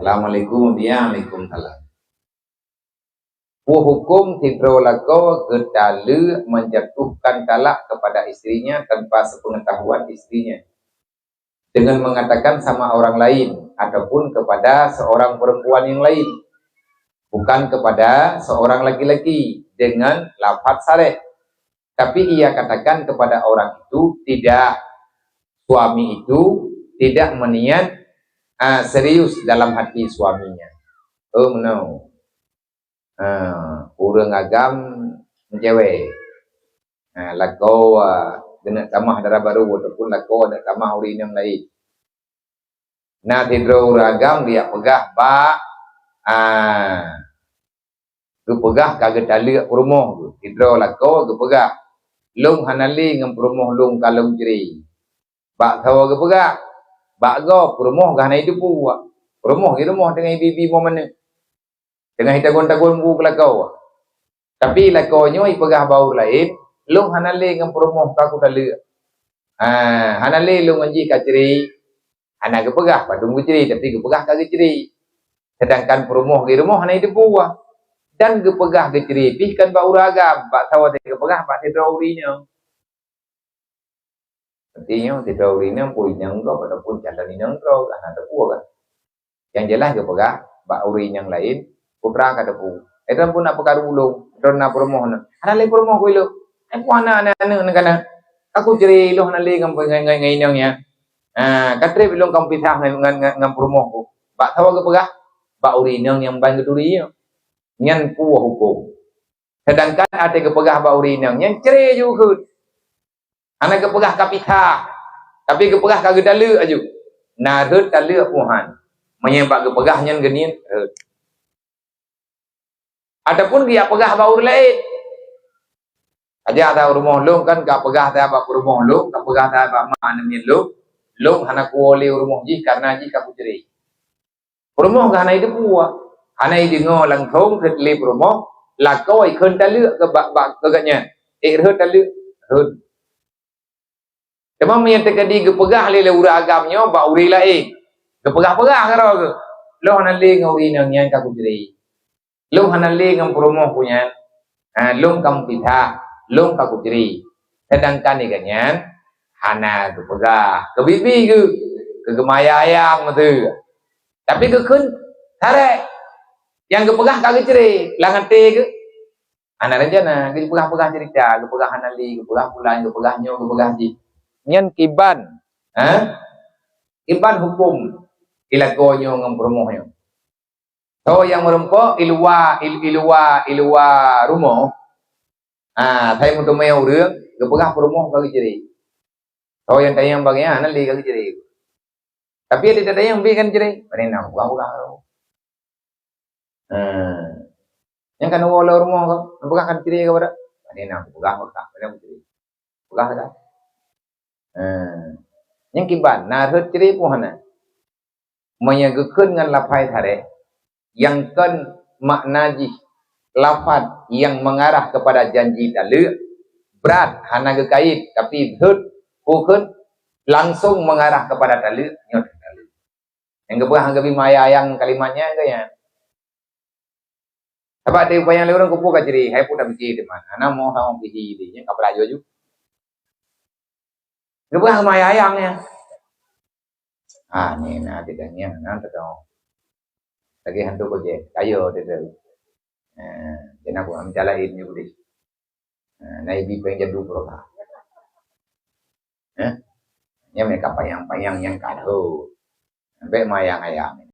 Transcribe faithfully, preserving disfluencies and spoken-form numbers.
Assalamualaikum. Ya, waalaikumsalam. Peue huköm sidroe lakoe geutaleuek menjatuhkan talak kepada istrinya tanpa sepengetahuan istrinya, dengan mengatakan sama orang lain ataupun kepada seorang perempuan yang lain, bukan kepada seorang laki-laki, dengan lafaz sareh. Tapi ia katakan kepada orang itu, tidak, suami itu tidak meniat, ah, serius dalam hati suaminya. Oh, no. Ha, ureuëng agam meucewek. Ha, lakoe, ah, geuneuk tamah dara barô ataupun lakoe neuk tamah ureuëng inong laén. Na sidroe ureuëng agam geujak peugah bak, ah, geupeugah ka geutaleuek peurumoh geuh. Sidroe lakoe geupeugah, "Lôn hana lé ngon peurumoh lôn ka lôn cre." Bak saboh geupeugah, bak gob peurumoh geuh hana jiteupeue. Peurumoh geuh rumoh teungoh ibi-ibi bumoe manök. Teungoh itagun-tagun bu keu lakoe. Tapi lakoe nyoe ipeugah bak ureuëng laén, "Lôn hana lé ngon peurumoh ka kutaleuek." Ha, hana lé lôn ngon jih ka cre. Hana geupeugah padum geucre, tapi geupeugah ka geucre. Sedangkan peurumoh geuh rumoh hana jiteupeue. Dan geupeugah geucre pih kon bak ureuëng agam, bak saboh geupeugah bak sidroe ureuëng inong. Artinya, sidroe ureuëng inong, peue inong gob ataupun calon inong droe, hana teupeue kan. Nyang jeulaih geupeugah bak ureuëng inong laén, putra ka teupeue. Eh, droeneuh pun na peukaru lôn, droeneuh na peurumoh na. Hana lé peurumoh keu ilôn. Eh, peue hana aneuk-aneuk nyan kana. Ka kucre lôn hana lé ngon, ngon, ngon, ngon inong nyan. Ah, ka treb lôn ka meupisah ngon, ngon, ngon, ngon peurumoh ku. Bak saboh geupeugah, bak ureuëng inong nyang ban geuturi nyoe. Nyan peue huköm. Sedangkan watée geupeugah bak ureuëng inong, nyan cre ju kheun. Hana geupeugah ka pisah, tapi geupeugah ka geutaleuek aju. Na rhot taleuek puhan. Meunyoe bak geupeugah nyan geuniet rhot. Ataupun geujak peugah bak ureuëng laén. Aja ata rumoh lôn kan ka peugah ata bak peurumoh lôn, ka peugah ata bak mak namiet lôn, lôn hana kuwoe lé u rumoh jih karena jih ka kucre. Peurumoh geuh hana jiteupeue, hana jideungoe langsong lé peurumoh, lakoe kheun taleuek keu bak, bak keu gobnyan. Eh, rhot taleuek, rhot. Teuma meunyoe teukeudi geupeugah lé, lé ureuëng agam nyoe bak ureuëng laén, geupeugah-peugah keudroe geuh, "Lôn hana lé ngon ureuëng inong nyan ka kucre. Lôn hana lé ngon peurumoh ku nyan, ha, lôn ka meupisah, lôn ka kucre." Sedangkan gobnyan hana geupeugah, geubiet-biet geuh, keu geumaya ayang meuteue. Tapi geukheun sareh, nyang geupeugah ka geucre, lam até geuh hana rencana, geupeugah-peugah cerita, geupeugah hana lé, geupeugah pulan, geupeugah nyoe, geupeugah jih. Nyan kiban, ha? Kiban huköm ilakoe nyoe ngon peurumoh nyoe. Soe nyang meurumpok iluwa, il-, iluwa, iluwa rumoh, ha, sai meuteumé ureuëng, geupeugah peurumoh ka geucre. Soe nyang tanyong bak nyan, hana lé ka geucre. Tapi ada tanyong bi kan cre, pane na peugah-peugah. Ha. Nyang kan woe lom rumoh ka, peugah kan cre ka pada. Pane na peugah-peugah, pane na cre. Peugah dah. Ha. Nyang kiban, na rhot cre pun hana. Meunyoe geukheun ngon lafai sareh, nyang kon makna jih lafaz nyang mengarah kepada janji taleuek, brat hana geukait, tapi rhot bukon langsung mengarah kepada taleuek, nyoe taleuek. Nyang geupeugah geubi maya ayang kalimat nyan keu nyan. Sabab di upaya lé ureuëng kupu ka cre, hai pun dak pike teuma. Hana mo sama pike di, nyang ka peulaju aju. Geupeugah maya ayang nyan. Ah, ni na di dang nyan, na teuka. Lagi hantu ko je, kayo teuka. Eh, kena ku am calain ni budi. Eh, na ibi peng jadu proka. Eh? Nyang mereka payang-payang nyang kado. Sampai mayang ayam.